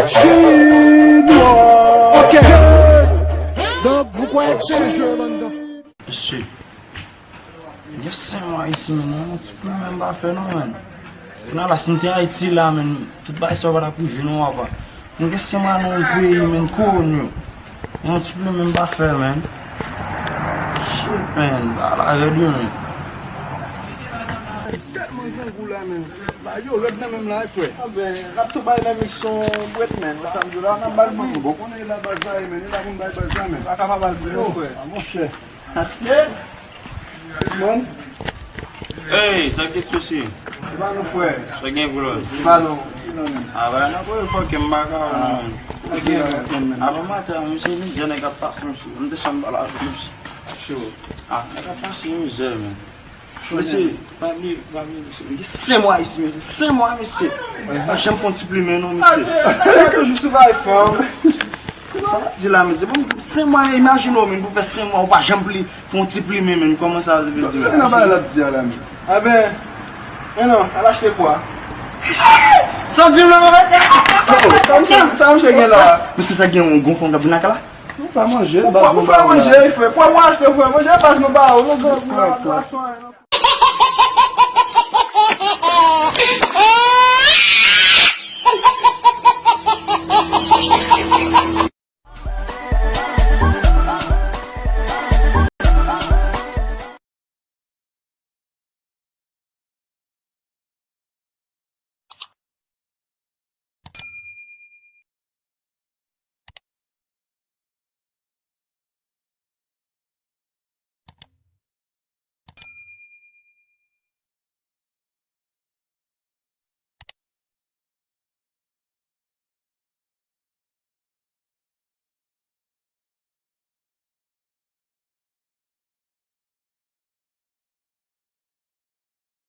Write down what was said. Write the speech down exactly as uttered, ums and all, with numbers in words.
Chinwa. Ok. Donk, vous croyez que c'est un jeu, bande de... Mesye, gen senk mwa isi, men, yon ti pwoblèm pa fè non, men. Kounye a la, si m te Ayiti la, men, tout bagay sa yo pa t ap rive non, papa. M gen senk mwa nan yon peyi, men, konyo. Yon ti pwoblèm pa fè, men. Shit, men, bagay la rèd wi, men. Tèlman grangou la, men. Ba yo rèd nan menm la, frè. Anben, n ap tou bay menm yon bwèt, men. Wè sa m di w la, n ap bay mango. Bon, konnen e la baz la ye, men. E la pou n bay baz la, men. Pa ka pa bay l pou yo, frè. A, monchè. Atye. Big man. Hey, sa k gen sou si? Se pa nou, frè. Sa gen vlòz? Se pa nou. A, ba, nan premye fwa ke m pa ka wè non, men. Sa gen, sa gen, men. Avan maten, misye, mizè nèg ap pase, misye. M te chanm bal avèk misye. Cho. A, nèg ap pase mizè, men. Mesye, pa bliye, pa bliye, mesye. Mesye, senk mwa isi, mesye. Senk mwa, mesye. Pa janm fè yon ti plimen, non, mesye. Sa toujou sou bay fanm. Sa w ap di la, mesye? Bon, senk mwa, imajine w, men, pou fè senk mwa, ou pa janm pli, fè yon ti plimen, men. Kòman sa, se vle di, men? Nan bagay l ap di a la, men. Anben, men non, al achte pwa. Sa w di m nan, mesye? Sa misye, sa misye gen la? Mesye, sa gen yon gwo fanm k ap vin lakay la? Ou pa manje, ou pa, ou pa manje, frè. Pwa, pwa, achte, frè. Manje, baz nou ba ou, nou, nou, nou, nou,